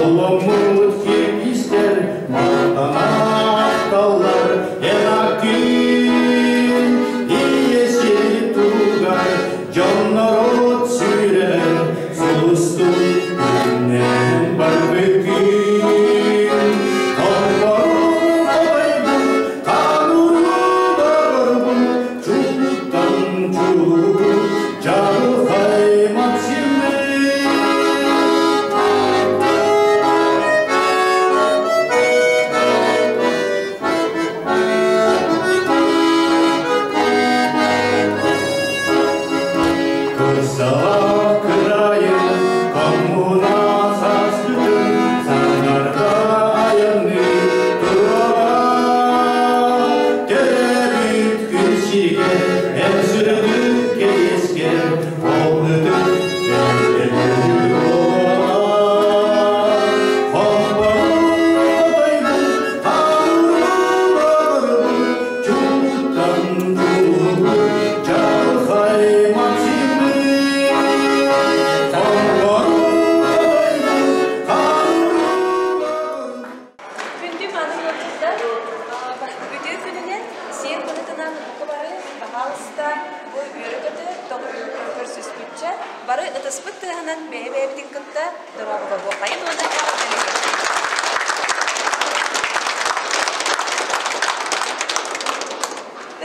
Дьолломмут киргизтэр махтана ахталлар эн аккын ийэ сири тугар дьон-норуот сүрэр сулустун күннээн барбыккын Холборун хобойбут хаануруу барбыт чулуттан чулуу Чаҕылхай Максимы Кырсалаах кыраайын коммуна сааскытын санарга айанныы туруора Төрөөбүт күн сиригэр эн сүрэҕин кэриэскэр ол ытык Күндү мааны ыалдьыттар, үтүө күнүнэн сиэр быһыытынан бука бары, баһаалыста, бу үөрэ-көтө, көрсүспүччэ, бары ытыспыт тыаһынан бэйэ-бэйэбитин кытта дорооболоһуохайын уонна эҕэрдэлэһиэххэ.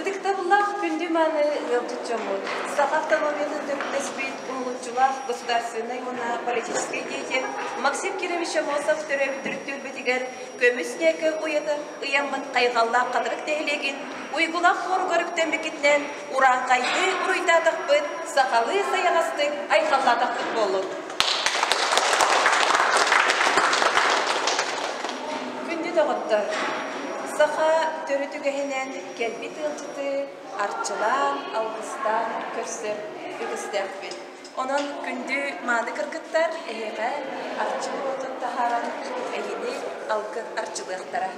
Ытыктабыллаах күндү мааны ыалдьыт дьоммут, Саха автономиятын төрүттэспит уһулуччулаах государственнай уонна политическай деятель Максим Кирович Аммосов төрөөбүт төрүт түөлбэтигэр көмүс ньээкэ уйата ыйаммыт хайҕаллаах Хатырык нэһилиэгин уйгулаах хуоругар үктэммиккитинэн урааҥхайдыы уруйдаатахпыт, сахалыы сайаҕастык айхаллаатахпыт буоллун. Күндү доҕоттор, саха төрүт үгэһинэн кэлбит ыалдьыты арчылаан, алгыстаан көрсөр үгэстээхпит. Онон күндү мааны кыргыттар эһиэхэ арчы буруотун таһааран эһини алгын арчылыахтара.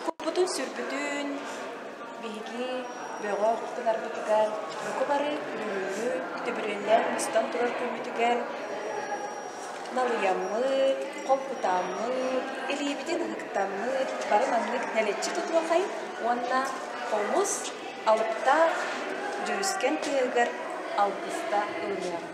Куппутун-сүрбүтүн биһиги бөҕөх гынарбытыгар бука бары бүгүҥҥү төбүрүөннээн мустан турар күммүтүгэр налыйаммыт, холкутааммыт, илиибитин ыһыктаммыт бары маннык нэлэччи тутуохай уонна хомус алыптаах дьүрүскэн тыаһыгар алгыста ылыныаҕыҥ.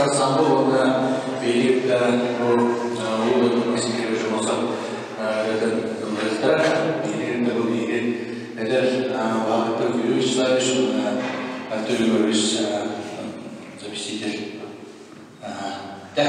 Ансамбл уонна биһиги бу Улуу дойду Максим Кирович Аммосов ырыатын ыллыахтара. Биһиги бу биһиги эдэр баһылыктар Юрий Вячеславович уонна Артур Егорович заместитель. Да,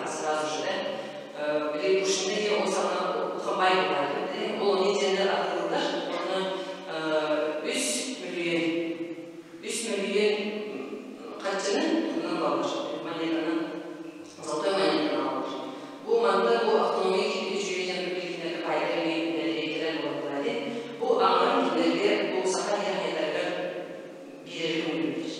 Сразу же, да. Били Пушкины ол саҕана улахан баай буолар. Ол они диэннэр атыылыыллар. Онно 3 мөлүйүөн харчыны туһунан ылаллар. Монетанан, золотой монетанан ылаллар. Бу манна бу автономия киирбит үчүгэй билигиннэргэ баайдар эмиэ буолаллар. Бу аҥарын кинилэргэ бу саха диэн биэрэри көҥүллүүллэр.